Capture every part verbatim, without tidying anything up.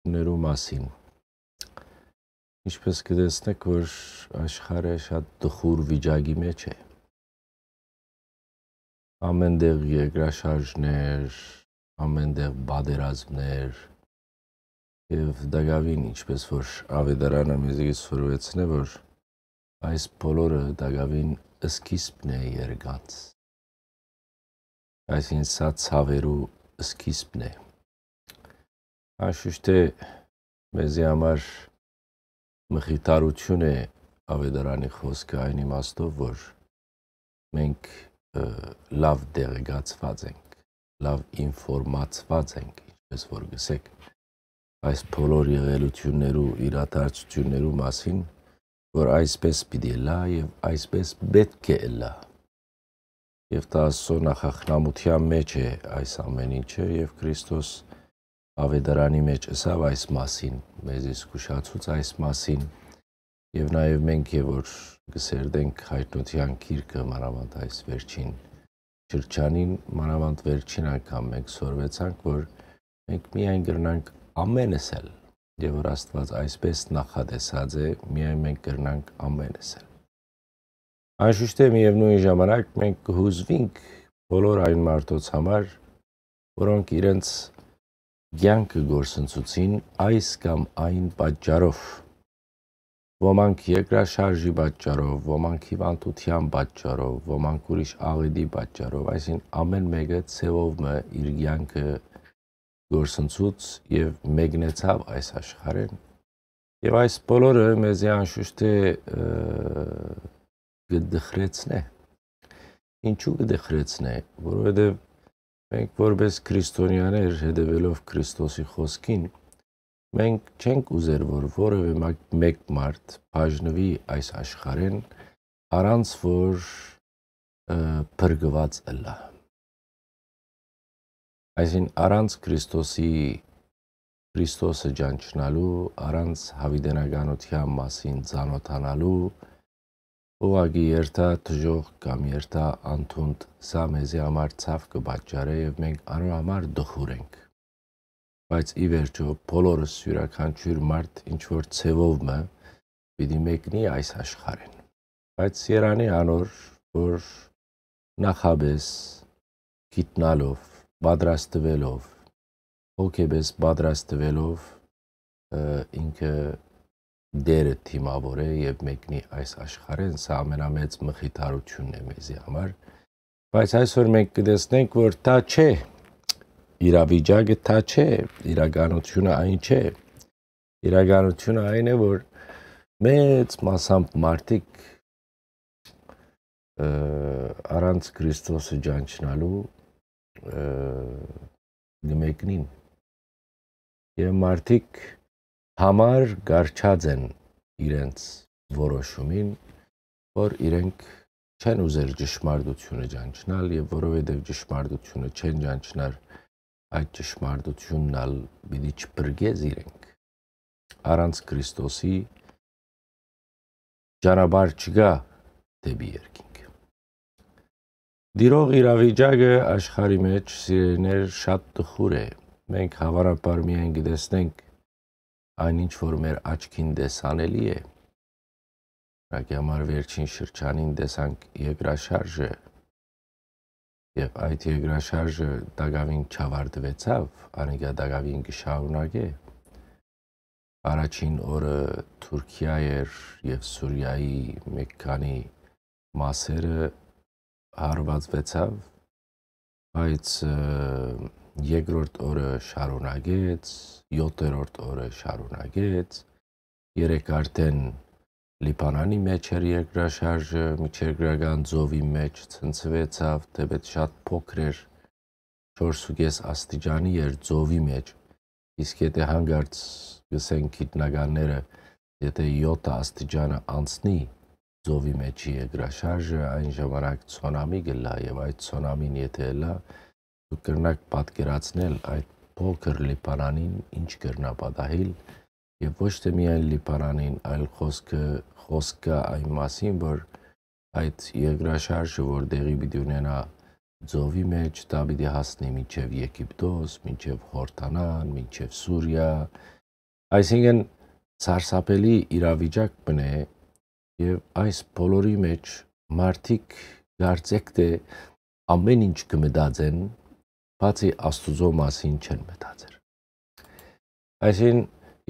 իրադարձություններու մասին։ Ինչպէս կը տեսնէք, որ աշխարհը շատ տխուր վիճակի մէջ է։ Ամէն տեղ երկրաշարժներ, ամէն տեղ պատերազմներ, եւ տակաւին, ինչպէս որ աւետարանը մեզի սորվեցնէ, որ այս բոլորը տակաւին սկիզբն է երկանց։ Այսինքն, սա ցաւերու սկիզբն է։ Անշուշտ է, մեզի համար մխիթարութիւն է աւետարանի խօսքը այն իմաստով, որ մենք, ը, լաւ տեղեկացուած ենք, լաւ ինֆորմացուած ենք, ինչպես որ գսեք, այս բոլոր եղելութիւններու, իրադարձութիւններու մասին, որ այսպես պիտի ըլլայ եւ այսպես պէտք է ըլլայ։ Եւ դա Աստծո նախախնամութեան մէջ է այս ամէն ինչը, եւ Քրիստոս աւետարանի մէջ ըսաւ այս մասին, մեզի զգուշացուց այս մասին, եւ նաեւ մենք է որ կը սերտենք Հայտնութեան գիրքը, մանաւանդ այս վերջին շրջանին, մանաւանդ վերջին անգամ մենք սորվեցանք, որ մենք միայն կրնանք ամէնս ըլլալ, եւ որ Աստուած այսպես նախատեսած է, միայն մենք կրնանք ամէնս ըլլալ։ Անշուշտ է, միեւնոյն ժամանակ մենք կը յուզուինք բոլոր այն մարդոց համար, որոնք իրենց կեանքը կորսնցուցին այս կամ այն պատճառով։ Ոմանք երկրաշարժի պատճառով, ոմանք հիւանդութեան պատճառով, ոմանք ուրիշ աղետի պատճառով, այսինքն ամէն մէկը ձեւով մը իր կեանքը կորսնցուց եւ մեկնեցաւ այս աշխարհէն։ Եւ այս բոլորը մեզի անշուշտ է, ը, կը դխրեցնէ։ Ինչու կը դխրեցնէ, որովհետեւ մենք որպես քրիստոնեաներ, հետեւելով Քրիստոսի խօսքին, մենք չենք ուզեր, որ որեւէ մակ-, մէկ մարդ բաժնուի այս աշխարհէն, առանց որ, ը, փրկուած ըլլայ։ Այսինքն, առանց Քրիստոսի, Քրիստոսը ճանչնալու, առանց յաւիտենականութեան մասին ծանօթանալու, ուղղակի երթա դժոխք կամ երթա անդունդ, սա մեզի համար ցաւ կը պատճառէ եւ մենք անոր համար տխուր ենք։ Բայց ի վերջոյ, բոլորս, իւրաքանչիւր մարդ ինչ որ ձեւով մը պիտի մեկնի այս աշխարհէն։ Բայց երանի անոր, որ նախապէս գիտնալով, պատրաստուելով, հոգեպէս պատրաստուելով, ը, ինքը Տէրը դիմաւոր է եւ մեկնի այս աշխարհէն, սա ամենամեծ մխիթարութիւնն է մեզի համար։ Բայց այսօր մենք կը տեսնենք, որ դա չէ, իրավիճակը դա չէ, իրականութիւնը այն չէ։ Իրականութիւնը այն է, որ մեծ մասամբ մարդիկ, ը, առանց Քրիստոսը ճանչնալու, ը, կը մեկնին։ Եւ մարդիկ համար կառչած են իրենց որոշումին, որ իրենք չեն ուզեր ճշմարտութիւնը ճանչնալ, եւ որովհետեւ ճշմարտութիւնը չեն ճանչնար, այդ ճշմարտութիւնն ալ պիտի չփրկէ զիրենք։ Առանց Քրիստոսի ճանապարհ չկայ դէպի երկինք։ Տիրող իրավիճակը աշխարհի մէջ, սիրելիներ, շատ տխուր է։ Մենք հաւանաբար միայն կը տեսնենք այն, ինչ որ մեր աչքին տեսանելի է։ Օրինակի համար, վերջին շրջանին տեսանք երկրաշարժը, եւ այդ երկրաշարժը տակաւին չավարտուեցաւ, անիկա տակաւին կը շարունակէ։ Առաջին օրը Թուրքիա էր եւ Սուրիայի մէկ քանի մասերը հարվածուեցաւ, բայց, ը, երկրորդ օրը շարունակեց, յոթերորդ օրը շարունակեց, երեկ արդեն Լիբանանի մէջ էր երկրաշարժը, միջերկրական ծովի մէջ ցնցուեցաւ, թէպէտ շատ փոքր էր, չորս ու կես աստիճանի էր ծովի մէջ, իսկ եթե հանկարծ, գսեն գիտնականները, եթե յոթ աստիճանը անցնի ծովի մէջի երկրաշարժը, այն ժամանակ ցոնամի կ'ըլլայ, եւ այդ ցոնամին եթե ըլլայ, դուք կրնաք պատկերացնել այդ փոքր Լիբանանին ինչ կրնայ պատահիլ, եւ ոչ թե միայն Լիբանանին, այլ խոսքը, խոսքը այն մասին, որ այդ երկրաշարժը, որ տեղի պիտի ունենայ ծովի մէջ, դա պիտի հասնի մինչեւ Եգիպտոս, մինչեւ Յորդանան, մինչեւ Սուրիա, Այսինքն, սարսափելի իրավիճակ մնայ, եւ այս բոլորի մէջ մարդիկ կարծեք թէ ամեն ինչ կը մտածեն, բացի Աստուծոյ մասին չեն մտածեր։ Այսինքն,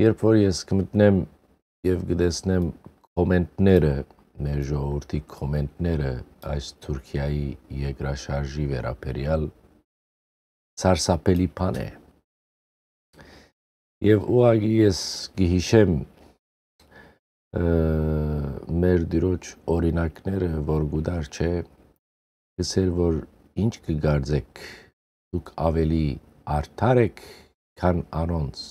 երբ որ ես կմտնեմ եւ կտեսնեմ կոմենտները, մեր ժողովրդի կոմենտները այս Թուրքիայի երկրաշարժի վերաբերեալ, սարսափելի բան է։ Եւ ուղղակի ես կհիշեմ, ը, մեր Տիրոջ օրինակները, որ կու դար չէ, կսեր որ ինչ կը կարծեք, դուք ավելի արդար էք, քան անոնց,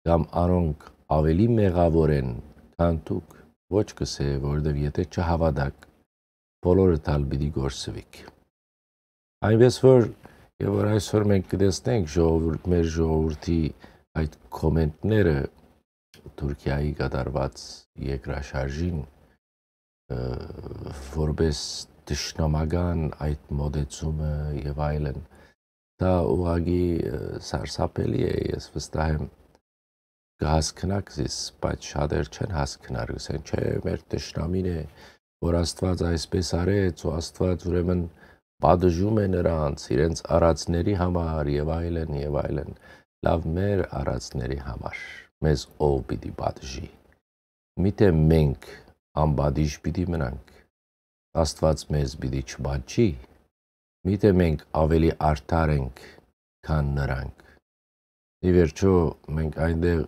կամ անոնք ավելի մեղավոր են, քան դուք, ոչ կսե, որովհետեւ եթե չհաւատաք, բոլորը տալ պիտի գործվիք։ Այնպես որ, եւ որ այսօր մենք կտեսնենք ժողովուրդ, մեր ժողովրդի այդ կոմենտները Թուրքիայի կատարված երկրաշարժին, ը, որպես դժնամական այդ մոտեցումը եւ այլն, դա ուղղակի, ը, սարսափելի է, ես վստահ եմ, կհասկնաք զիս, բայց շատեր չեն հասկնար, կսեն, չէ, մեր դժնամին է, որ Աստուած այսպես արեց, ու Աստուած ուրեմն պատժում է նրանց, իրենց արածների համար եւ այլն, եւ այլն։ Լավ, մեր արածների համար մեզ ով պիտի պատժի։ Միթե մենք անպատիժ պիտի մնանք, Աստուած մեզ պիտի չպատժի, միթե մենք ավելի արդար ենք, քան նրանք։ Ի վերջո, մենք այնտեղ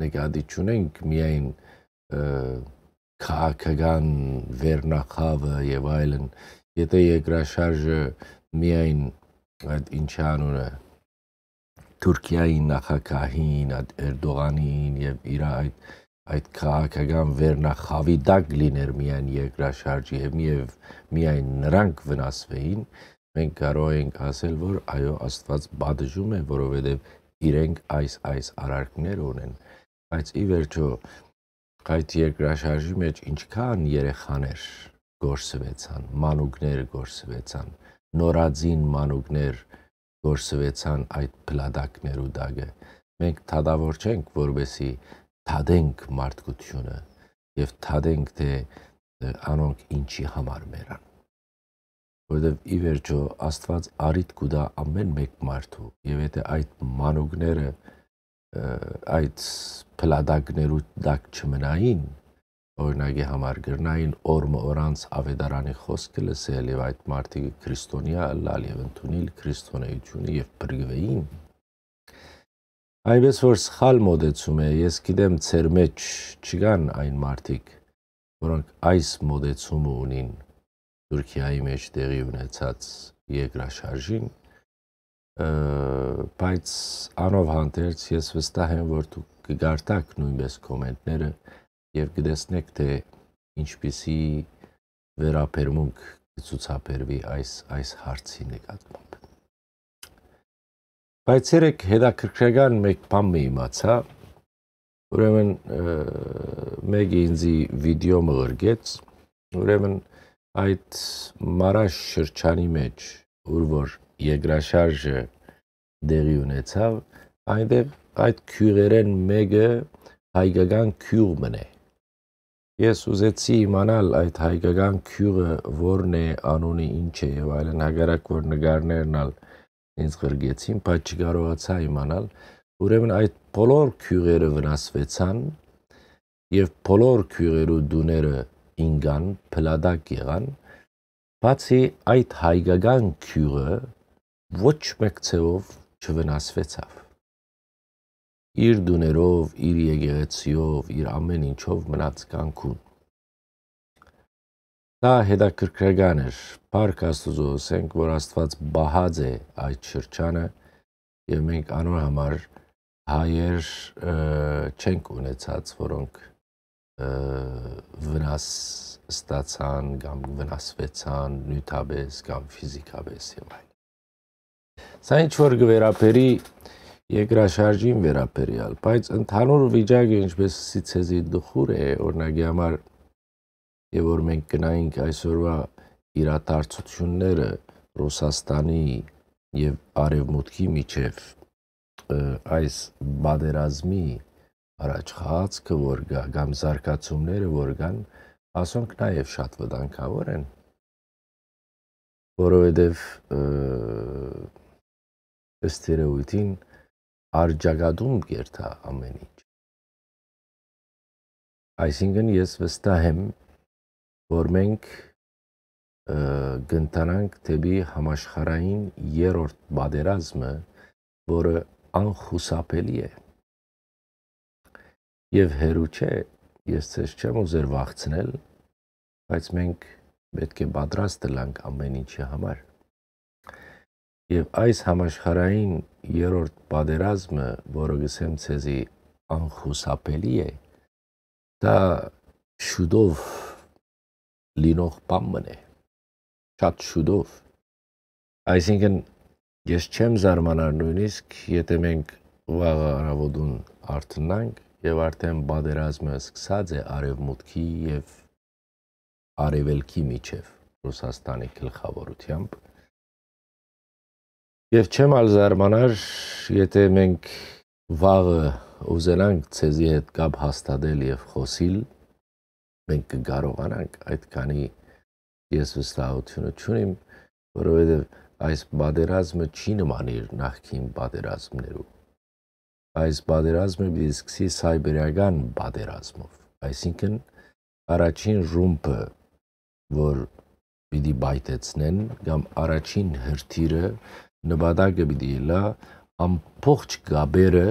նկատի չունենք միայն, ը, քաղաքական վերնախավը եւ այլն, եթե երկրաշարժը միայն այդ ինչի անունը, Թուրքիայի նախագահին, այդ Էրդողանին եւ իր այդ, այդ քաղաքական վերնախավի տակ լիներ միայն երկրաշարժը եւ մի-, եւ միայն նրանք վնասվեին, մենք կարող ենք ասել, որ այո, Աստուած պատժում է, որովհետեւ իրենք այս, այս արարքները ունեն։ Բայց ի վերջո, այդ երկրաշարժի մեջ ինչքան երեխաներ կորսուեցան, մանուկներ կորսուեցան, նորածին մանուկներ կորսուեցան այդ փլատակներու տակը։ Մենք դատավոր չենք, որպեսզի դատենք մարդկությունը եւ դատենք, թէ, ը, անոնք ինչի համար մեռան։ Որովհետեւ ի վերջո Աստուած առիթ կու տայ ամեն մէկ մարդու, եւ եթե այդ մանուկները, ը, այդ փլատակներու տակ չմնային, օրինակի համար, կրնային օր մը օր անց աւետարանի խօսքը լսել եւ այդ մարդիկը քրիստոնեայ ըլլալ եւ ընդունիլ քրիստոնէութիւնը եւ փրկուէին։ Այնպես որ սխալ մոտեցում է, ես գիտեմ, ձեր մեջ չկան այն մարդիկ, որոնք այս մոտեցումը ունին Թուրքիայի մեջ տեղի ունեցած երկրաշարժին, ը, բայց անով հանդերձ ես վստահ եմ, որ դուք կկարդաք նոյնպես կոմենտները եւ կտեսնեք, թէ ինչպիսի վերաբերմունք կը ցուցաբերուի այս, այս հարցի նկատմամբ։ Բայց երեկ հետաքրքրական մէկ բան մը իմացայ, ուրեմն, ը, մէկը ինձի վիդեո մը ղրկեց, ուրեմն այդ Մարաշ շրջանի մեջ, ուր որ երկրաշարժը տեղի ունեցաւ, այնտեղ այդ գիւղերէն մէկը հայկական գիւղ մըն է։ Ես ուզեցի իմանալ այդ հայկական գիւղը որն է, անունը ինչ է եւ այլն, հակառակ որ նկարներն ալ ինձ ղրկեցին, բայց չկարողացայ իմանալ։ Ուրեմն այդ բոլոր գիւղերը վնասուեցան եւ բոլոր գիւղերու տուները ինկան, փլատակ եղան, բացի այդ հայկական գիւղը ոչ մէկ ձեւով չվնասուեցաւ։ Իր տուներով, իր եկեղեցիով, իր ամեն ինչով մնաց կանգուն։ Դա հետաքրքրական էր։ Փառք Աստուծոյ, ասենք, որ Աստուած պահած է այդ շրջանը, եւ մենք անոր համար հայեր, ը, չենք ունեցած, որոնք, ը, վնաս ստացան կամ վնասվեցան նիւթապէս կամ ֆիզիկապէս եւ այլն։ Սա ինչ որ կը վերաբերի երկրաշարժին վերաբերեալ, բայց ընդհանուր վիճակը, ինչպես ասի, ցեզի տխուր է, օրինակի համար, եւ որ մենք գնայինք այսօրվա իրադարձությունները Ռուսաստանի եւ Արեւմուտքի միջեւ, ը, այս պատերազմի առաջխաղացքը որ կայ, կամ զարգացումները որ կան, ասոնք նաեւ շատ վտանգաւոր են, որովհետեւ, ը, ըստ երեւոյթին, արձակատում կ'երթայ ամէն ինչ։ Այսինքն, ես վստահ եմ, որ մենք, ը, կ'ընթանանք դէպի համաշխարհային երրորդ պատերազմը, որը անխուսափելի է։ Եւ հեռու չէ, ես ձեզ չեմ ուզեր վախցնել, բայց մենք պէտք է պատրաստ ըլլանք ամէն ինչի համար։ Եւ այս համաշխարհային երրորդ պատերազմը, որը կ'ըսեմ ձեզի անխուսափելի է, դա շուտով լինող բան մըն է, շատ շուտով։ Այսինքն, ես չեմ զարմանար նոյնիսկ, եթէ մենք վաղը առաւօտուն արթնանք եւ արդեն պատերազմը սկսած է արեւմուտքի եւ արեւելքի միջեւ Ռուսաստանի գլխաւորութեամբ։ Եւ չեմ ալ զարմանար, եթէ մենք վաղը ուզենանք ձեզի հետ կապ հաստատել եւ խօսիլ, մենք կը կարողանանք, այդքանի ես վստահութիւնը չունիմ, որովհետեւ այս պատերազմը չի նման իր նախկին պատերազմներու։ Այս պատերազմը պիտի սկսի սայբերական պատերազմով, այսինքն առաջին ռումբը, որ պիտի պայթեցնեն, կամ առաջին հրթիռը, նպատակը պիտի ըլլայ ամբողջ կապերը,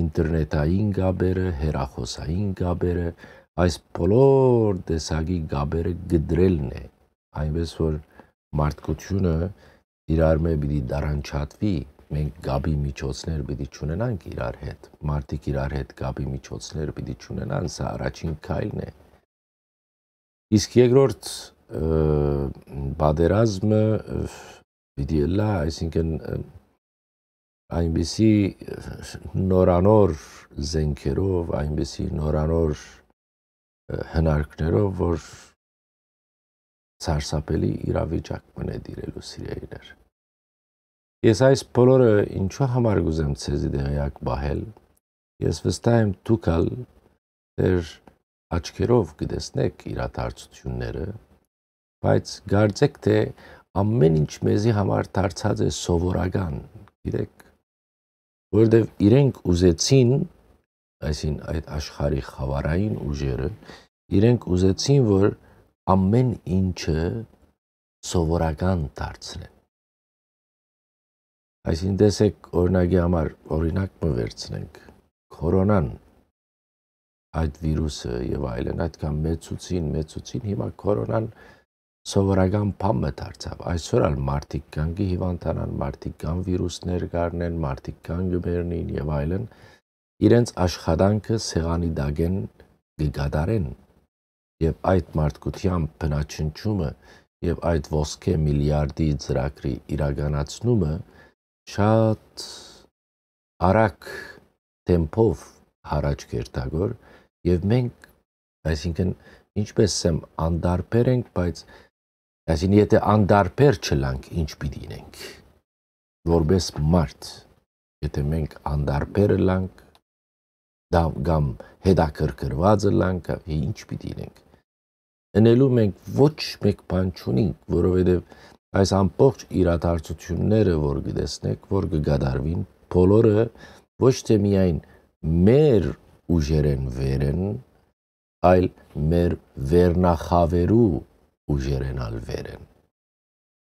ինտերնետային կապերը, հեռախօսային կապերը, այս բոլոր տեսակի կապերը կտրելն է, այնպես որ մարդկությունը իրարմէ պիտի տարանջատուի, մենք կապի միջոցներ պիտի չունենանք իրար հետ, մարդիկ իրար հետ կապի միջոցներ պիտի չունենան, սա առաջին քայլն է։ Իսկ երկրորդ, ը, պատերազմը, ը, պիտի ըլլայ, այսինքն, ը, այնպիսի, ը, նորանոր զենքերով, այնպիսի նորանոր, ը, հնարքներով, որ սարսափելի իրավիճակ մնե տիրելու, սիրելիներ։ Ես այս բոլորը ինչու համար կ'ուզեմ ձեզի տեղեակ պահել, ես վստահ եմ դուք ալ ձեր աչքերով կը տեսնէք իրադարձութիւնները, բայց կարծէք թէ ամէն ինչ մեզի համար դարձած է սովորական, գիտէք, որովհետեւ իրենք ուզեցին, այսինքն այդ աշխարհի խավարային ուժերը, իրենք ուզեցին, որ ամէն ինչը սովորական դարձնեն։ Այսինքն, տեսեք, օրինակի համար, օրինակ մը վերցնենք, քորոնան, այդ վիրուսը եւ այլն, այդքան մեծուցին, մեծուցին, հիմա քորոնան սովորական բան մը դարձաւ։ Այսօր ալ մարդիկ կան կը հիւանդանան, մարդիկ կան վիրուսներ կ'առնեն, մարդիկ կան կը մեռնին եւ այլն։ Իրենց աշխատանքը սեղանի տակէն կը կատարեն եւ այդ մարդկութեան բնաջնջումը եւ այդ ոսկէ միլիարդի ծրագրի իրականացնումը շատ արագ թեմպով յառաջ կ'երթայ, եւ մենք, այսինքն, ինչպես ասեմ, անտարբեր ենք, բայց, այսինքն, եթէ անտարբեր չըլանք, ինչ պիտի ինենք, որպես մարդ, եթէ մենք անտարբեր ըլանք, դա, կամ հետաքրքրված ըլանք, ինչ պիտի ինենք։ Ընելու մենք ոչ մեկ բան չունինք, որովհետեւ այս ամբողջ իրադարձութիւնները, որ կը տեսնեք, որ կը կատարուին, բոլորը ոչ թէ միայն մեր ուժերէն վեր են, այլ մեր վերնախաւերու ուժերէն ալ վեր են։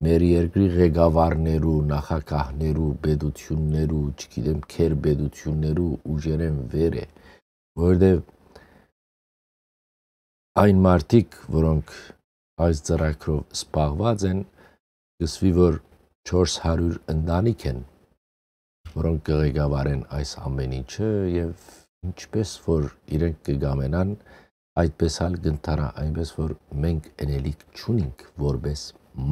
Մեր երկրի ղեկավարներու, նախագահներու, պետութիւններու, չգիտեմ, քերպետութիւններու ուժերէն վեր է, որովհետեւ այն մարդիկ, որոնք այս ծրագրով զբաղված են, կ'ըսուի, որ չորս հարիւր ընտանիք են, որոնք կը ղեկավարեն այս ամէն ինչը, եւ ինչպես որ իրենք կը կամենան, այդպես ալ կ'ընթանայ, այնպես որ մենք ընելիք չունինք որպես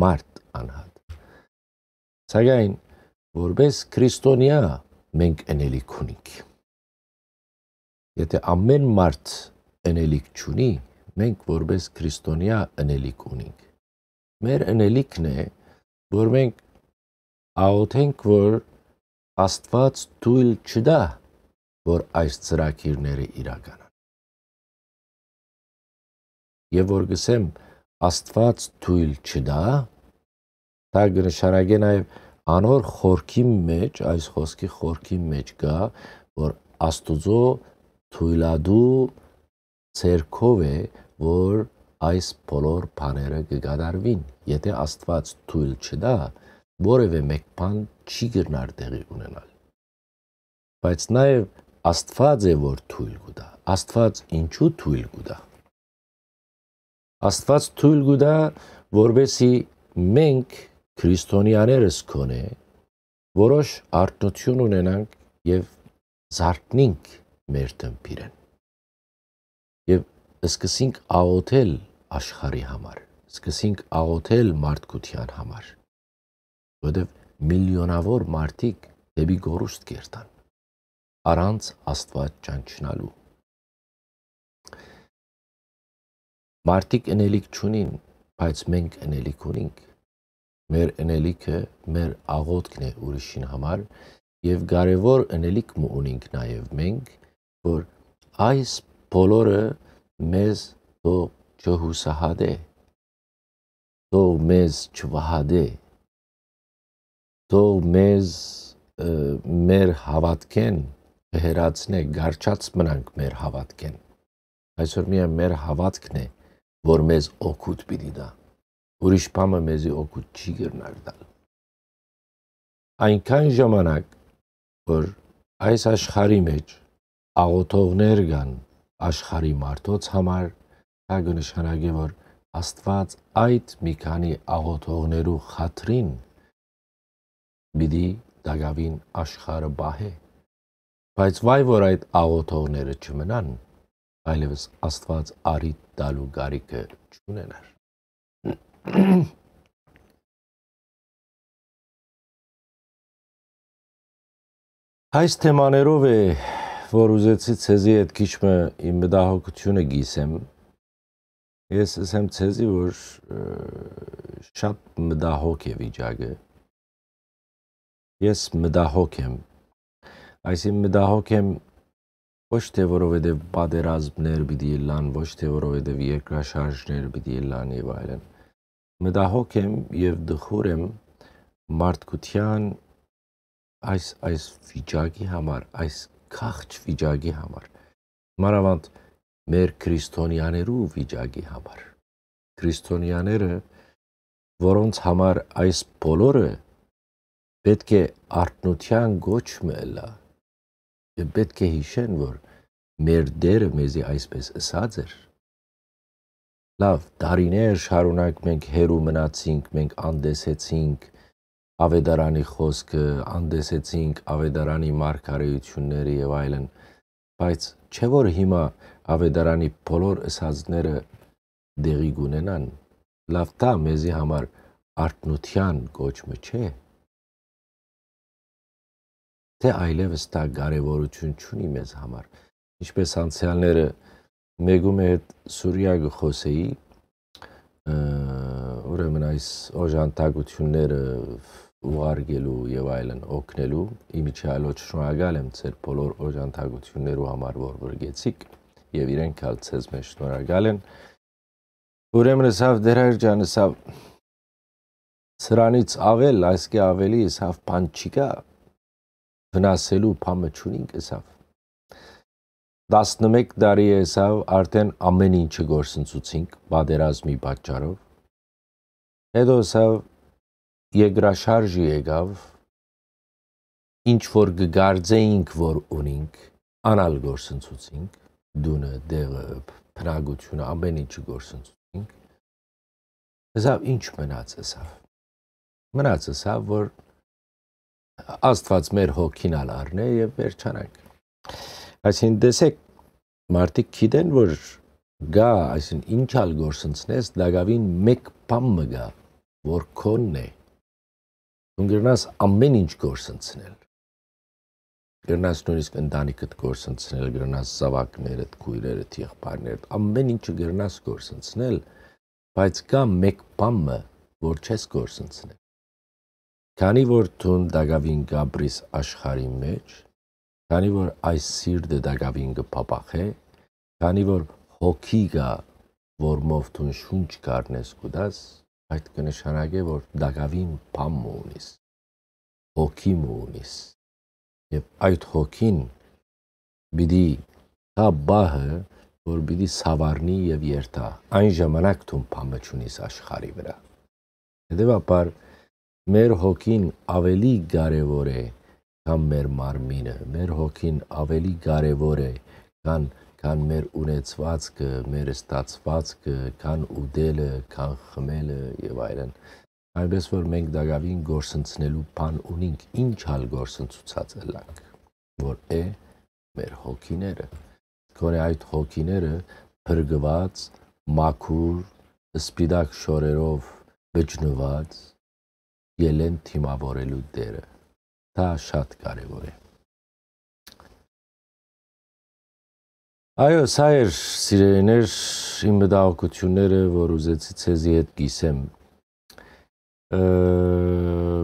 մարդ անհատ։ Սակայն որպես քրիստոնեայ մենք ընելիք ունինք։ Եթէ ամէն մարդ ընելիք չունի, մենք որպես քրիստոնեայ ընելիք ունինք։ Մեր ընելիքն է, որ մենք աղօթենք, որ Աստուած թոյլ չտայ, որ այս ծրագիրները իրականան։ Եւ որ կ'ըսեմ, Աստուած թոյլ չտայ, դա կը նշանակէ նաեւ անոր խորքին մէջ, այս խօսքի խորքին մէջ կայ, որ Աստուծոյ թոյլատու ձեռքով է, որ այս բոլոր բաները կը կատարուին։ Եթէ Աստուած թոյլ չտայ, որեւէ մէկ բան չի կրնար տեղի ունենալ։ Բայց նաեւ Աստուած է, որ թոյլ կու տայ։ Աստուած ինչու թոյլ կու տայ։ Աստուած թոյլ կու տայ, որպեսզի մենք, քրիստոնեաներս գոնե, որոշ արթնութիւն ունենանք եւ զարթնինք մեր դէմ իրեն։ Եւ սկսենք աղօթել աշխարհի համար, սկսենք աղօթել մարդկութեան համար, որովհետեւ միլիոնաւոր մարդիկ դէպի կորուստ կ'երթան, առանց Աստուած ճանչնալու։ Մարդիկ ընելիք չունին, բայց մենք ընելիք ունինք։ Մեր ընելիքը մեր աղօթքն է ուրիշին համար, եւ կարեւոր ընելիք մը ունինք նաեւ մենք, որ այս բոլորը մեզ թող չհուսահատէ, թող մեզ չվհատէ, թող մեզ, ը, մեր հաւատքէն չհեռացնէ, կառչած մնանք մեր հաւատքէն։ Այսօր միայն մեր հաւատքն է, որ մեզ օգուտ պիտի տայ։ Ուրիշ բան մը մեզի օգուտ չի կրնար տալ։ Այնքան ժամանակ, որ այս աշխարհի մէջ աղօթողներ կան աշխարհի մարդոց համար, դա կը նշանակէ, որ Աստուած այդ մի քանի աղօթողներու խաթրին պիտի տակաւին աշխարհը պահէ։ Բայց վայ որ այդ աղօթողները չմնան, այլեւս Աստուած առիթ տալու կարիքը չունենար։ Այս թեմաներով է, որ ուզեցի ձեզի հետ քիչ մը իմ մտահոգութիւնը կիսեմ։ Ես ըսեմ ձեզի, որ, ը, շատ մտահոգ է վիճակը։ Ես մտահոգ եմ։ Այսինքն մտահոգ եմ ոչ թե որովհետև պատերազմներ պիտի ըլլան, ոչ թե որովհետև երկրաշարժներ պիտի ըլլան եւ այլն։ Մտահոգ եմ եւ տխուր եմ մարդկության այս, այս վիճակի համար, այս քաղջ վիճակի համար, մանավանդ մեր քրիստոնեաներու վիճակի համար։ Քրիստոնեաները, որոնց համար այս բոլորը պէտք է արթնութեան կոչ մը ըլլայ, եւ պէտք է յիշեն, որ մեր Տէրը մեզի այսպէս ըսած էր. «Լաւ, տարիներ շարունակ մենք հեռու մնացինք, մենք անտեսեցինք Աւետարանի խօսքը, անտեսեցինք Աւետարանի մարգարէութիւնները եւ այլն, բայց չէ՞ որ հիմա Աւետարանի բոլոր ըսածները տեղի կունենան»։ Լաւ, դա մեզի համար արթնութեան կոչ մը չէ՞։ Թէ այլեւս դա կարեւորութիւն չունի մեզ համար։ Ինչպէս անցեալները մէկու մը հետ Սուրիա կը խօսէի, ը, ուրեմն այս օժանդակութիւնները ուղարկելու եւ այլն օգնելու, ի միջի այլոց շնորհակալ եմ ձեր բոլոր օժանդակութիւններու համար, որ վրգեցիք եւ իրենք ալ ձեզմէ շնորհակալ են։ Ուրեմն ըսաւ Տէր Հայր ջան, ըսաւ, սրանից աւել, այսկէ աւելի, ըսաւ, բան չկայ, վնասելու բան մը չունինք, ըսաւ։ Տասնմէկ տարի է, ըսաւ, արդեն ամէն ինչը կորսնցուցինք պատերազմի պատճառով։ Հետո, ըսաւ, երկրաշարժը եկաւ, ինչ որ կը կարծէինք, որ ունինք, ան ալ կորսնցուցինք, տունը, դեղը, բնակութիւնը, ամէն ինչը կորսնցուցինք։ Ըսաւ, ինչ մնաց, ըսաւ։ Մնաց, ըսաւ, որ Աստուած մեր հոգին ալ առնէ եւ վերջանանք։ Այսինքն, տեսեք, մարդիկ գիտեն, որ գայ, այսինքն, ինչ ալ կորսնցնես, տակաւին մէկ բան մը գայ, որ քոնն է։ Դուն կրնաս ամէն ինչ կորսնցնել։ Կրնաս նոյնիսկ ընտանիքդ կորսնցնել, կրնաս զաւակներդ, քոյրերդ, եղբայրներդ, ամէն ինչը կրնաս կորսնցնել, բայց կայ մէկ բան մը, որ չես կորսնցնել։ Քանի որ դուն տակաւին կ'ապրիս աշխարհին մէջ, քանի որ այս սիրտը տակաւին կը փափախէ, քանի որ հոգի կայ, որմով դուն շունչ կ'առնես կու տաս, այդ կը նշանակէ, որ տակաւին բան մը ունիս, հոգի մը ունիս։ Եւ այդ հոգին պիտի գայ պահը, որ պիտի սաւառնի եւ երթայ։ Այն ժամանակ դուն բան մը չունիս աշխարհի վրայ։ Հետեւաբար, մեր հոգին աւելի կարեւոր է, քան մեր մարմինը։ Մեր հոգին աւելի կարեւոր է, քան, քան մեր ունեցուածքը, մեր ստացուածքը, քան ուտելը, քան խմելը եւ այլն։ Այնպէս որ մենք տակաւին գործընծնելու բան ունինք, ինչ ալ գործընծուցած ըլլանք, որ է մեր հոգիները։ Գոնե այդ հոգիները փրկուած, մաքուր, սպիտակ շորերով բջնուած, ելեն դիմաւորելու դերը։ Դա շատ կարեւոր է։ Այո, սա էր, սիրելիներ, իմ մտահոգութիւնները, որ ուզեցի ձեզի հետ կիսեմ։ Ը,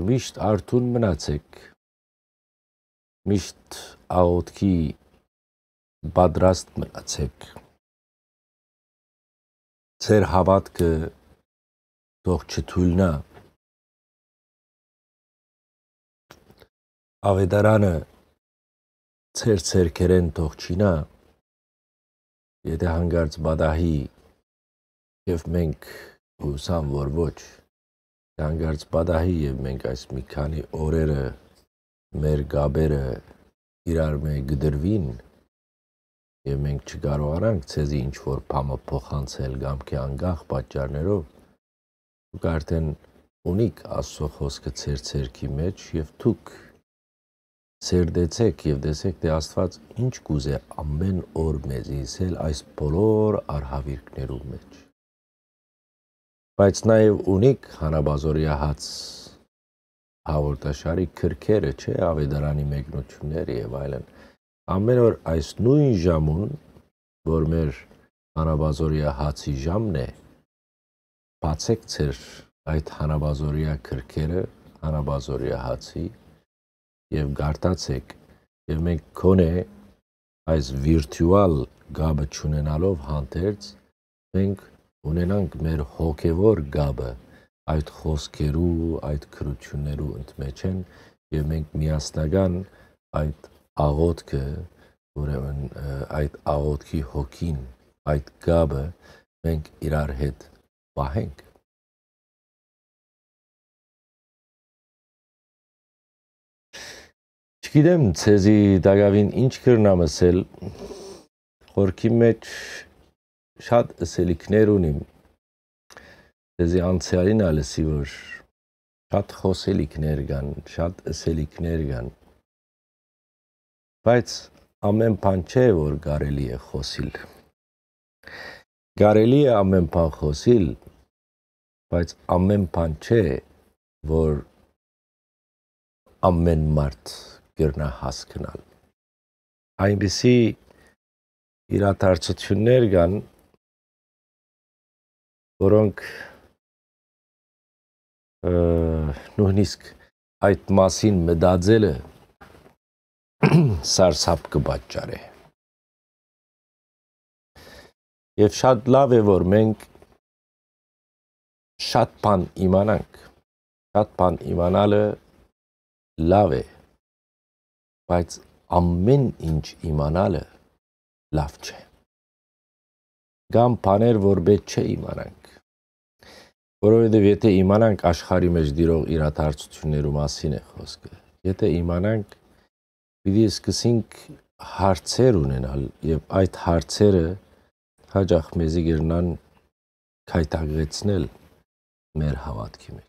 միշտ արթուն մնացեք, միշտ աղօթքի պատրաստ մնացեք։ Ձեր հաւատքը թող չթուլնայ։ Աւետարանը ձեր ձեռքերէն թող չիյնայ, եթէ յանկարծ պատահի եւ մենք, ուսամ որ ոչ, յանկարծ պատահի եւ մենք այս մի քանի օրերը մեր կապերը իրար մէ կտրուին եւ մենք չկարողանանք ձեզի ինչ որ բան մը փոխանցել կամ կը անկախ պատճառներով, դուք արդեն ունիք Աստուծոյ խօսքը ձեր ձեռքի մէջ եւ դուք սերտեցէք եւ տեսէք թէ Աստուած ինչ կ'ուզէ ամէն օր մեզի ըսել այս բոլոր արհաւիրքներու մէջ։ Բայց նաեւ ունիք Հանապազօրեայ հաց հաղորդաշարի գրքերը, չէ, Աւետարանի մեկնութիւնները եւ այլն։ Ամէն օր այս նոյն ժամուն, որ մեր Հանապազօրեայ հացի ժամն է, բացէք ձեր այդ Հանապազօրեայ գրքերը, Հանապազօրեայ հացի, եւ կարդացէք, եւ մենք գոնե այս վիրտուալ կապը չունենալով հանդերձ, մենք ունենանք մեր հոգեվոր կապը այդ խօսքերու, այդ գրութիւններու ընդմէջէն եւ մենք միասնական այդ աղօթքը, ուրեմն, ը, այդ աղօթքի հոգին, այդ կապը մենք իրար հետ պահենք։ Չգիտեմ ձեզի տակաւին ինչ կրնամ ըսել, խորքի մէջ շատ ըսելիքներ ունիմ, ձեզի անցեալին ալ ըսի, որ շատ խօսելիքներ կան, շատ ըսելիքներ կան, բայց ամէն բան չէ, որ կարելի է խօսիլ։ Կարելի է ամէն բան խօսիլ, բայց ամէն բան չէ, որ ամէն մարդ կրնայ հասկնալ։ Այնպիսի իրադարձութիւններ կան, որոնք, ը, նոյնիսկ այդ մասին մտածելը սարսափ կը պատճառէ։ Եւ շատ լաւ է, որ մենք շատ բան իմանանք։ Շատ բան իմանալը լաւ է, բայց ամէն ինչ իմանալը լաւ չէ։ Կան բաներ, որ պէտք չէ իմանանք, որովհետեւ եթէ իմանանք, աշխարհի մէջ տիրող իրադարձութիւններու մասին է խօսքը, եթէ իմանանք, պիտի սկսենք հարցեր ունենալ եւ այդ հարցերը յաճախ մեզի կրնան գայթակղեցնել մեր հաւատքի մէջ։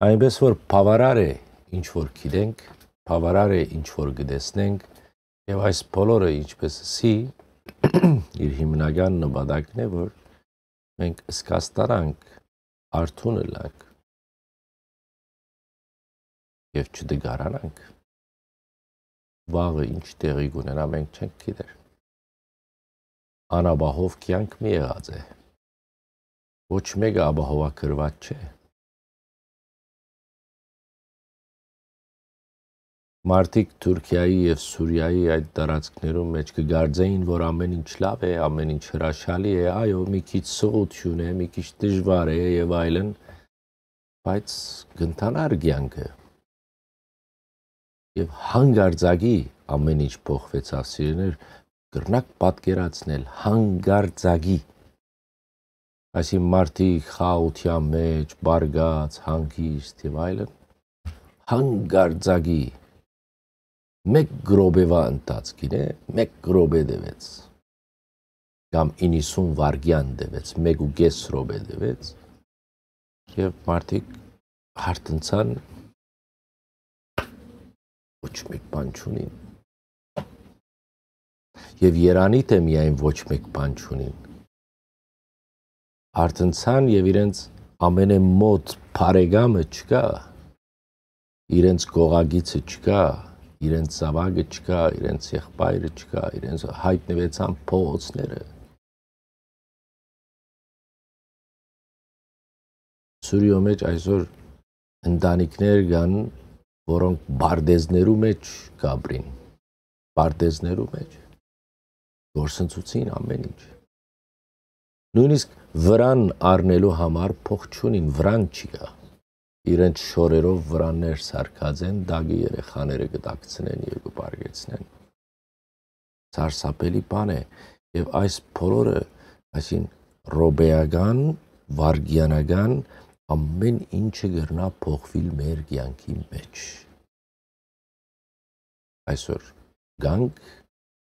Այնպէս որ բաւարար է ինչ որ գիտենք, բաւարար է ինչ որ կը տեսնենք, եւ այս բոլորը, ինչպես ըսի, իր հիմնական նպատակն է, որ մենք սկաստանանք, արթուն ըլլանք եւ չտկարանանք։ Վաղը ինչ տեղի կունենայ, մենք չենք գիտեր։ Անապահով կեանք մը եղած է։ Ոչ մէկը ապահովագրուած չէ։ մարդիկ Թուրքիայի եւ Սուրիայի այդ տարածքներուն մէջ կը կարծէին, որ ամեն ինչ լաւ է, ամեն ինչ հրաշալի է, այո, մի քիչ սղություն է, մի քիչ դժուար է եւ այլն, բայց կ'ընթանար կեանքը։ Եւ հանկարծակի ամեն ինչ փոխուեցաւ, սիրելիներ, կրնակ պատկերացնել, հանկարծակի։ Այսինքն մարդիկ խաղաղութեան մէջ, բարգած, հանգիստ եւ այլն, հանկարծակի մէկ րոպեվա ընթացքին է, մէկ րոպե տեւեց, կամ իննսուն վայրկեան տեւեց, մէկ ու կէս րոպե տեւեց, եւ մարդիկ հարթնցան, ոչ մէկ բան չունին։ Եւ երանի թէ միայն ոչ մէկ բան չունին։ Հարթնցան եւ իրենց ամենէ մոտ բարեկամը չկա, իրենց կողակիցը չկա, իրենց զաւակը չկա, իրենց եղբայրը չկա, իրենց, հայտնուեցան փողոցները։ Սուրիոյ մէջ այսօր ընտանիքներ կան, որոնք պարտէզներու մէջ կ'ապրին, պարտէզներու մէջ կորսնցուցին ամեն ինչ։ Նոյնիսկ վրան առնելու համար փող չունին, վրան չկայ։ Իրենց շորերով վրաններ սարքած են, տակը երեխաները կը տաքցնեն եւ կը պարկեցնեն։ Սարսափելի բան է, եւ այս բոլորը, այսինքն, րոպեական, վայրկեանական, ամեն ինչը կրնայ փոխուիլ մեր կեանքի մէջ։ Այսօր գանք,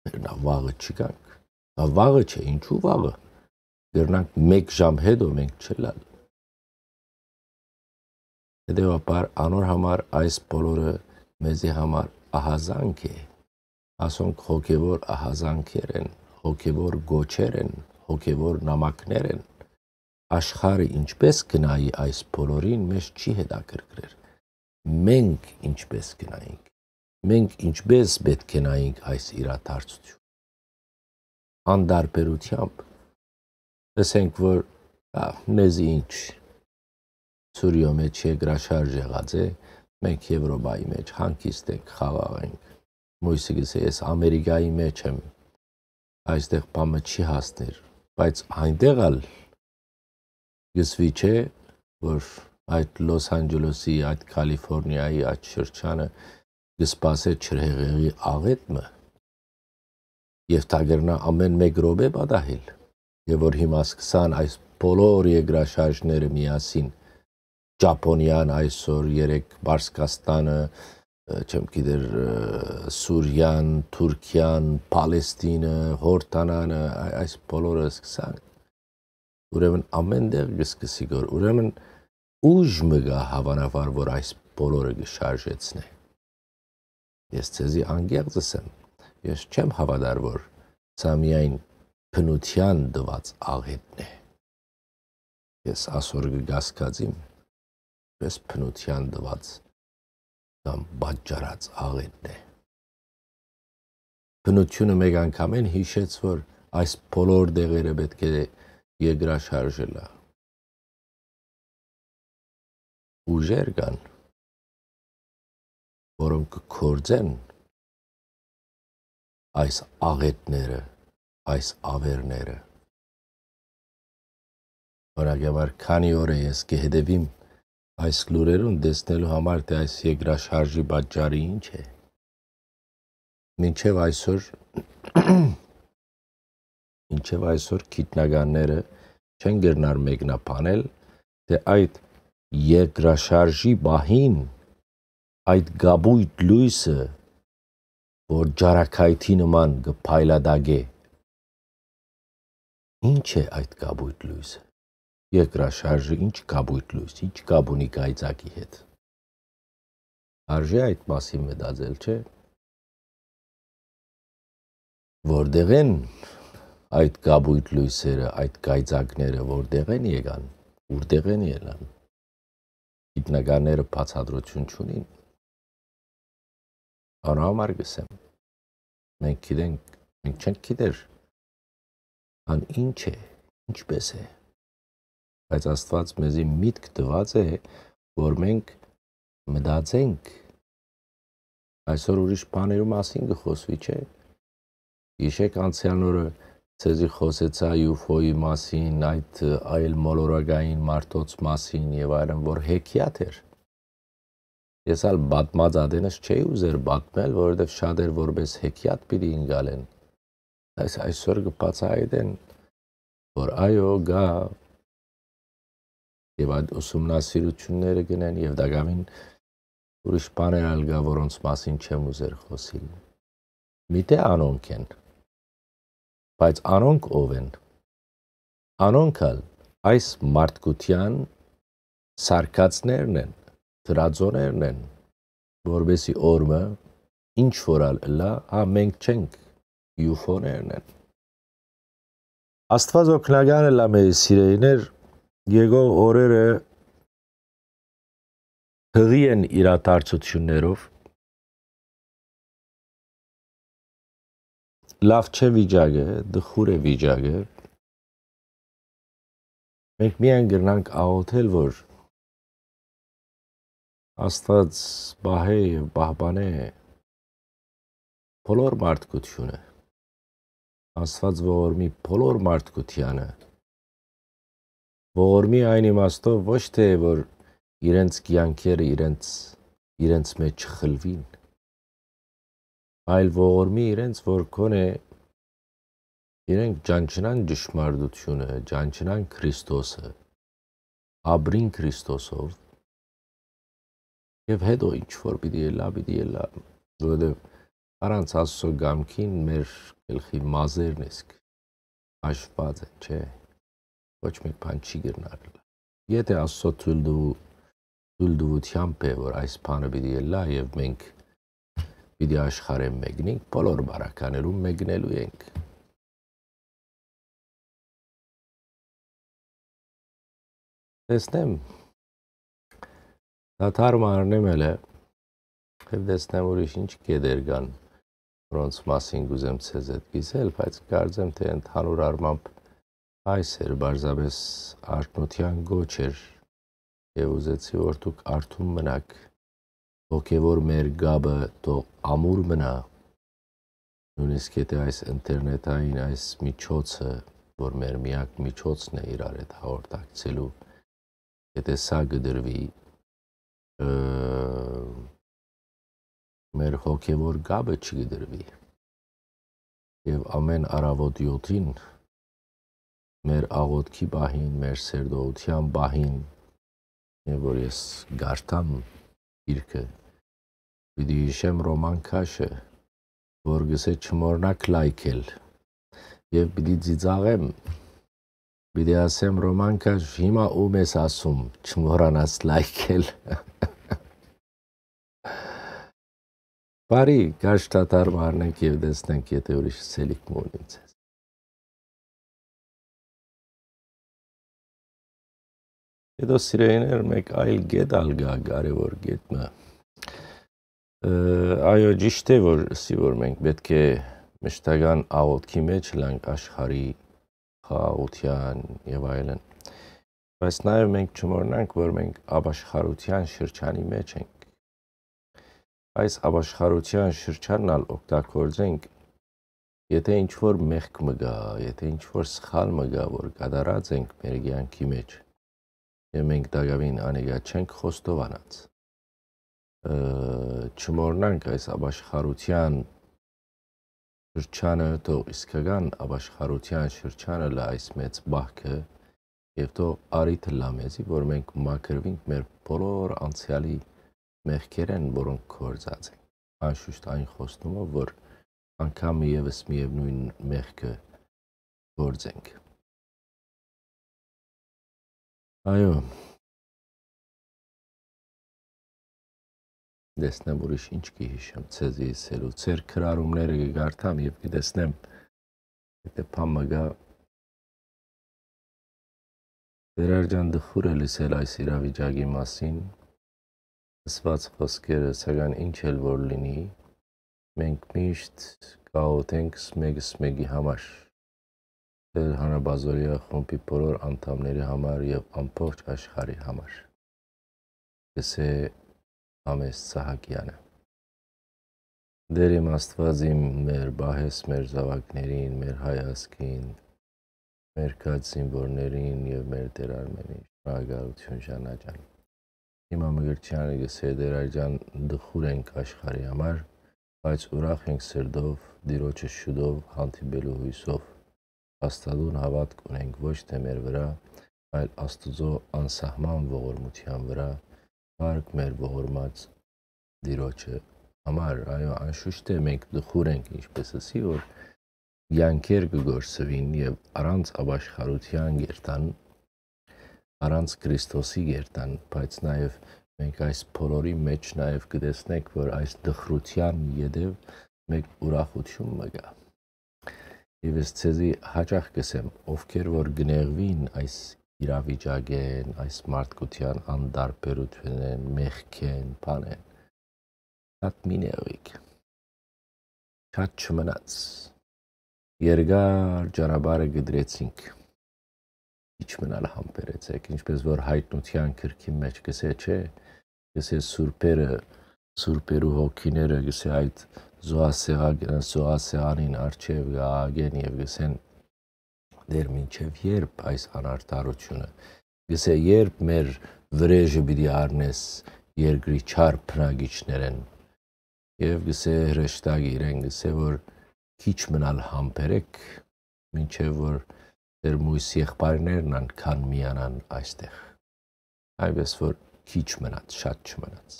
կրնայ վաղը չգանք։ Բա վաղը չէ, ինչու՞ վաղը։ Կրնանք մէկ ժամ հետո մենք չըլլալ։ Հետեւաբար անոր համար այս բոլորը մեզի համար ահազանգ է։ Ասոնք հոգեւոր ահազանգեր են, հոգեւոր գոչեր են, հոգեւոր նամակներ են։ Աշխարհը ինչպէս կը նայի այս բոլորին, մեզ չի հետաքրքրեր։ Մենք ինչպէս կը նայենք, մենք ինչպէս պէտք է նայենք այս իրադարձութիւն։ Անտարբերութեամբ, ըսենք որ, ա, մեզի ինչ, Սուրիոյ մէջ երկրաշարժ եղած է, մենք Եվրոպայի մէջ հանգիստ ենք, խաղաղ ենք։ Մոյսը կ'ըսէ, ես Ամերիկայի մէջ եմ, այստեղ բան մը չի հասնիր, բայց այնտեղ ալ կ'ըսուի, չէ, որ այդ Լոս Անջելոսի, այդ Քալիֆորնիայի այդ շրջանը կը սպասէ ջրհեղեղի աղէտ մը, եւ դա կրնայ ամէն մէկ րոպէ պատահել, եւ որ հիմա սկսան այս բոլոր երկրաշարժները միասին, Ճապոնիան այսօր, երեկ Պարսկաստանը, ը, չեմ գիտեր, ը, Սուրիան, Թուրքիան, Պալեստինը, Հորդանանը, այ-, այս բոլորը սկսան։ Ուրեմն ամեն տեղ կը սկսի գոր, ուրեմն ուժ մը կայ, հավանաբար, որ այս բոլորը կը շարժեցնէ։ Ես ձեզի անկեղծ ըսեմ, ես չեմ հաւատար, որ սա միայն բնութեան տուած աղէտն է։ Ես ասոր կը կասկածիմ, պես բնութեան տուած կամ պատճառած աղէտն է։ Բնութիւնը մէկ անգամէն յիշեց, որ այս բոլոր դեղերը պէտք է երկրաշարժ ըլլայ։ Ուժեր կան, որոնք կը գործեն այս աղէտները, այս ավերները։ Օրինակ, քանի օր է ես կը հետևիմ այս լուրերուն, տեսնելու համար, թէ այս երկրաշարժի պատճառը ինչ է։ Մինչեւ այսօր, մինչեւ այսօր գիտնականները չեն կրնար մեկնաբանել, թէ այդ երկրաշարժի պահին այդ կապոյտ լոյսը, որ ջարակայթի նման կը փայլատակէ, ինչ է այդ կապոյտ լոյսը։ Երկրաշարժը ինչ կապոյտ լոյս, ինչ կապ ունի կայծակի հետ։ Արժե այդ մասին մտածել, չէ՞։ Որտեղ են այդ կապույտ լոյսերը, այդ կայծակները, որտեղ են եկան, ուրտեղ են ելան։ Գիտնականները բացատրություն չունին։ Անհամար կ'ըսեմ, մենք գիտենք, մենք չենք գիտեր, ան ինչ է, ինչպես է, բայց Աստուած մեզի միտք տուած է, որ մենք մտածենք Այսօր ուրիշ բաներու մասին կը խօսուի, չէ՞։ Յիշե՞ք անցեալն օրը ձեզի խօսեցայ յուֆոյի մասին, այդ այլ մոլորակային մարդոց մասին եւ այլն, որ հեքիաթ էր։ Ես ալ պատմած ատենս չէի ուզեր պատմել, որովհետեւ շատ էր որպես հեքիաթ պիտի ինկալեն։ Այս, այսօր կը բացայայտեն, որ այո, կայ, եւ այդ ուսումնասիրութիւնները կ'ընեն, եւ տակաւին ուրիշ բաներ ալ կայ, որոնց մասին չեմ ուզեր խօսիլ։ Միտէ անոնք են, բայց անոնք ո՞վ են։ Անոնք ալ այս մարդկութեան սարկածներն են, դրածոներն են, որպեսի օրը ինչ որ ալ ըլլայ, հա, մենք չենք, յուֆոներն են։ Աստուած օգնական ըլլայ, մեր սիրելիներ, եկող օրերը յղի են իրադարձութիւններով, լաւ չէ վիճակը, տխուր է վիճակը։ Մենք միայն կրնանք աղօթել, որ Աստուած պահէ եւ պահպանէ բոլոր մարդկութիւնը, Աստուած ողորմի բոլոր մարդկութեանը, ողորմի այն իմաստով ոչ թե որ իրենց կեանքերը իրենց, իրենց մէջ չխլուին, այլ ողորմի իրենց, որ գոնե իրենք ճանչնան ճշմարտութիւնը, ճանչնան Քրիստոսը, ապրին Քրիստոսով, եւ հետո ինչ որ պիտի ելլայ, պիտի ելլայ, որովհետեւ առանց Աստուծոյ կամքին մեր գլխի մազերն իսկ հաշուած են, չէ՞։ Ոչ մէկ բան չի կրնար ըլլայ։ Եթէ Աստուծոյ թույլտուու-, թույլտուութեամբ է, որ այս բանը պիտի ելլայ եւ մենք պիտի աշխարհէն մեկնենք, բոլոր բարականերուն մեկնելու ենք։ Տեսնեմ, դադար մը առնեմ ելը, եւ տեսնեմ ուրիշ ինչ կետեր կան, որոնց մասին կ'ուզեմ ձեզ հետ կիսել, բայց կարծեմ թէ ընդհանուր առմամբ այս էր, պարզապէս արթնութեան կոչ էր, եւ ուզեցի որ դուք արթուն մնաք, հոգեւոր մեր կապը թող ամուր մնայ, նոյնիսկ եթէ այս ինտերնետային այս միջոցը, որ մեր միակ միջոցն է իրար հետ հաղորդակցելու, եթէ սա կդրուի, ը, մեր հոգեվոր կապը չկդրուի։ Եւ ամէն առաւօտ յոթին, մեր աղօթքի պահին, մեր սերտողութեան պահին, եւ որ ես կարդամ գիրքը, պիտի հիշեմ Ռոման Քաշը, որ գսէ չմոռնաք լայքել, եւ պիտի ծիծաղեմ, պիտի ասեմ Ռոման Քաշ, հիմա ում ես ասում, չմոռանաս լայքել։ Բարի, Քաշ դադար մը առնենք եւ տեսնենք, եթէ ուրիշ սելիք մը ունին ձեզ։ Հետո, սիրելիներ, մէկ այլ կետ ալ կայ, կարեւոր կետ մը։ Ը, այո, ճիշդ է, որ ըսի, որ մենք պէտք է մշտական աղօթքի մէջ ըլանք աշխարհի խաղաղութեան եւ այլն։ Բայց նաեւ մենք չմոռնանք, որ մենք ապաշխարութեան շրջանի մէջ ենք։ Այս ապաշխարութեան շրջանն ալ օգտագործենք, եթէ ինչ-որ մեղք մը կայ, եթէ ինչ-որ սխալ մը կայ, որ կատարած ենք մեր կեանքի մէջ, եւ մենք տակաւին անիկա չենք խոստովանած, ը, չմոռնանք այս ապաշխարութեան շրջանը, թող իսկական ապաշխարութեան շրջանը ըլլայ այս մեծ պահքը, եւ թող առիթ ըլլայ մեզի, որ մենք մաքրուինք մեր բոլոր անցեալի մեղքերէն, որոնք գործած ենք։ Անշուշտ այն խոստումով, որ անգամ եւս միեւնոյն մեղքը գործենք։ Այո։ Տեսնեմ ուրիշ ինչ կը հիշեմ ձեզի ըսելու։ Ձեր գրառումները կը կարդամ եւ կը տեսնեմ, եթե բան մը գայ, Տերար ջան, դխուր է լսել այս իրավիճակի մասին, ըսուած խոսքերը, սակայն ինչ էլ որ լինի, մենք միշտ կաղօթենք ս-, մեկը ս-, մեկի համար։ Տեր Հանապազորիա խումբի բոլոր անդամների համար եւ ամբողջ աշխարհի համար, կսէ Համես Սահակեանը։ Տէր իմ Աստուած իմ, մեր պահես մեր զաւակներին, մեր հայ ազգին, մեր քաջ զինուորներին եւ մեր Տէր Արմենին։ Շնորհակալութիւն, Ժաննա ջան։ Հիմա Մկրտչեանը կ'ըսէ. «Տէր Արճան, տխուր ենք աշխարհի համար, բայց ուրախ ենք սրտով, Տիրոջը շուտով հանդիպելու յուսով։ Հաստատուն հաւատք ունենք ոչ թէ մեր վրայ, այլ Աստուծոյ անսահման ողորմութեան վրայ, փառք մեր ողորմած Տիրոջը համար»։ Այո, անշուշտ է, մենք տխուր ենք, ինչպես ըսի, որ կեանքեր կը կորսուին եւ առանց ապաշխարութեան կ'երթան, առանց Քրիստոսի կ'երթան, բայց նաեւ մենք այս բոլորի մէջ նաեւ կը տեսնենք, որ այս տխրութեան ետեւ մէկ ուրախութիւն մը կայ։ Եվ ես ձեզի յաճախ կ'ըսեմ, ովքեր որ կ'նեղուին այս իրավիճակէն, այս մարդկութեան անտարբերութենէն, մեղքէն, բանէն, շատ մի նեղուիք, շատ չմնաց։ Երկար ճանապարհը կտրեցինք, քիչ մնալ համբերեցէք, ինչպես որ Հայտնութեան գրքին մէջ կ'ըսէ, չէ՞, կ'ըսէ սուրբերը, սուրբերու հոգիները, կ'ըսէ, այդ զոհասեղա-, զոհասեղանին առջեւ կ'աղաղեն եւ կ'ըսեն. «Տէր, մինչեւ ե՞րբ այս անարդարութիւնը»։ Կ'ըսէ, «Ե՞րբ մեր վրէժը պիտի առնես երկրի չար բնակիչներէն»։ Եւ կ'ըսէ հրեշտակը իրեն, կ'ըսէ որ քիչ մնալ համբերեք, մինչեւ որ ձեր միւս եղբայրներն ան գան միանան այստեղ։ Այնպես որ քիչ մնաց, շատ չմնաց։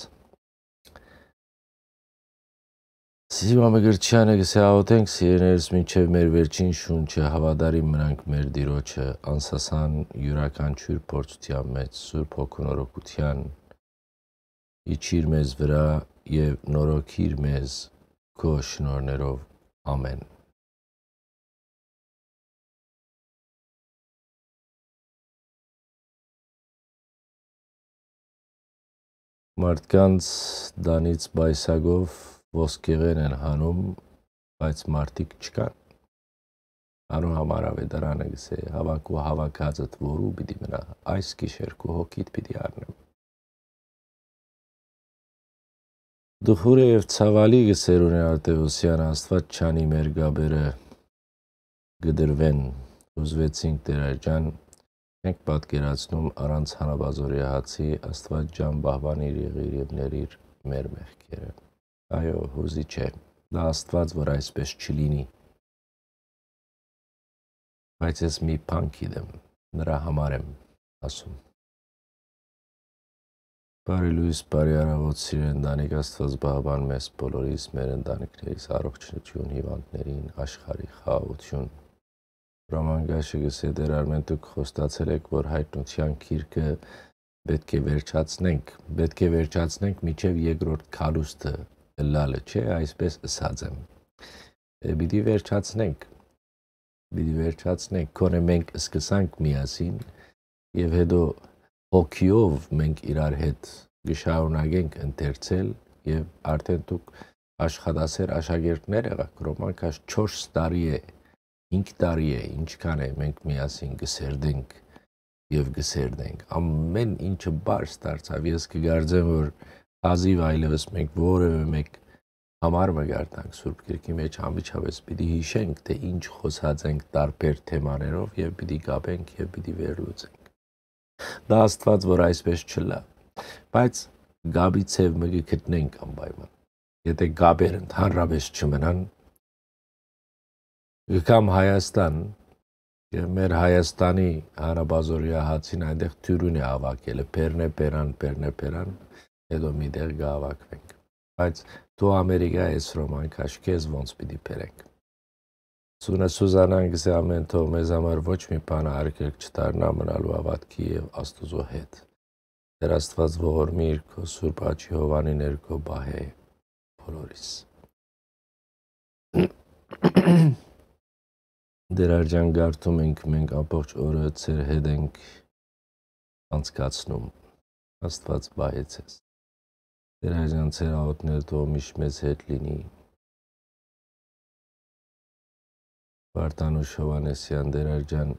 Սիւա Մկրտչեանը կ'ըսէ. «Աղօթենք, սիրելիներս, մինչեւ մեր վերջին շունչը հաւատարիմ մնանք մեր Տիրոջը, անսասան յուրաքանչիւր փորձութեան մէջ, Սուրբ Հոգու նորոգութեան իջիր մեզ վրայ եւ նորոգիր մեզ քո շնորհներով։ Ամէն»։ Մարդկանց տանից պայսակով ոսկեղեն են հանում, բայց մարդիկ չկան։ Անոր համար աւետարանը կ'ըսէ. «Հաւաք ու հաւաքածդ որու պիտի մնայ, այս գիշեր քու հոգիդ պիտի առնեմ»։ Տխուր է եւ ցաւալի, կ'ըսէ Սերունի Արտեւոսյանը, Աստուած ջանի մեր կապերը կտրուեն, հուզուեցինք Տէր Արճան, չենք պատկերացնում առանց Հանապազորեայ հացի, Աստուած ջան պահպանիր, եղիր եւ ներիր մեր մեղքերը։ Այո, հուզիչ է, դա Աստուած որ այսպես չլինի, բայց ես մի բան գիտեմ, նրա համար եմ ասում։ Բարի լոյս, բարի առավոտ, սիրելի ընտանիք, Աստուած պահպան մեզ բոլորիս, մեր ընտանիքներիս, առողջութիւն հիւանդներին, աշխարհի խաղաղութիւն։ Ռոման Գաշը կ'ըսէ. «Տէր Արմէն, դուք խոստացել էք, որ Հայտնութեան գիրքը պէտք է վերջացնենք, պէտք է վերջացնենք մինչեւ երկրորդ գալուստը ըլլալը, չէ՞, այսպես ըսած եմ»։ Է, պիտի վերջացնենք, պիտի վերջացնենք, քոնէ մենք սկսանք միասին եւ հետո հոգիով մենք իրար հետ կը շարունակենք ընթերցել եւ արդեն դուք աշխատասեր աշակերտներ եղաք, Ռոման Գաշ, չորս տարի է, հինգ տարի է, ինչքան է մենք միասին կը սերտենք եւ կը սերտենք։ Ամէն ինչը պարզ դարձաւ, ես կը կարծեմ, որ հազիւ այլեւս մենք որեւէ մէկ համար մը կ'արթանք Սուրբ Գրքի մէջ, անմիջապէս պիտի յիշենք, թէ ինչ խօսած ենք տարբեր թեմաներով եւ պիտի կապենք եւ պիտի վերլուծենք։ Դա Աստուած որ այսպես չլա, բայց կապի ձեւ մը կը գտնենք անպայման։ Եթէ կապեր ընդհանրապէս չմնան, կը գամ Հայաստան, եւ մեր Հայաստանի Հանապազորեայ հացին այնտեղ դիւրին է հաւաքելը, բերնէ բերան, բերնէ բերան, հետո մի տեղ կը հաւաքվենք։ Բայց դու Ամերիկա ես, Ռոման Գաշ, քեզ ոնց պիտի բերենք։ Սունա Սուզանան կ'ըսէ. «Ամէն թող մեզ համար ոչ մի բան արգելք չդառնայ մնալու հաւատքի եւ Աստուծոյ հետ։ Տէր Աստուած ողորմիր քո սուրբ աջի հովանի ներքո պահէ բոլորիս»։ Տէր Արճան, կարդում ենք, մենք ամբողջ օրը ձեր հետ ենք անցկացնում։ Աստուած պահե ձեզ։ Տէր Արճան, ձեր աղօթքները թող միշտ մեզ հետ լինի։ Վարդանուշ Հովհաննիսեան, Տէր Արճան,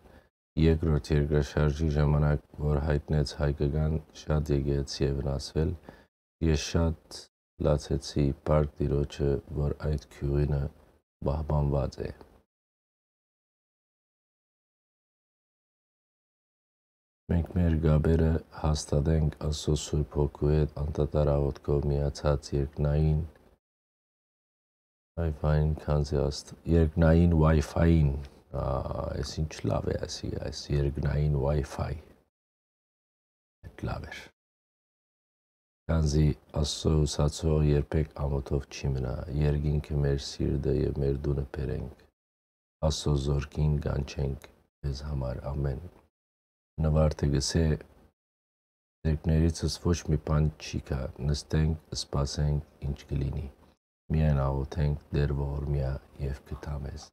երկրորդ երկրաշարժի ժամանակ, որ հայտնեց հայկական, շատ եկեղեցի է վնասվել։ Ես շատ լացեցի փառք Տիրոջը, որ այդ գիւղինը պահպանուած է։ Մենք մեր կապերը հաստատենք Աստծո Սուրբ Հոգու հետ անդադար աղօթքով միացած երկնային Wi-Fi-ին, քանզի աստ-, երկնային Wi-Fi-ին, ա, այս ինչ լավ է ասի, այս երկնային Wi-Fi, այդ լավ էր։ Քանզի Աստծո ուսացող երբեք ամոթով չի մնայ, երկինքը մեր սիրտը եւ մեր տունը բերենք, Աստծո զօրքին կանչենք մեզ համար ամէն։ Նվարդը գսե. «Ձեռքներիցս ոչ մի բան չի գայ, նստենք, սպասենք ինչ կը լինի։ Միայն աղօթենք Տէր ողորմեայ եւ կտայ մեզ»։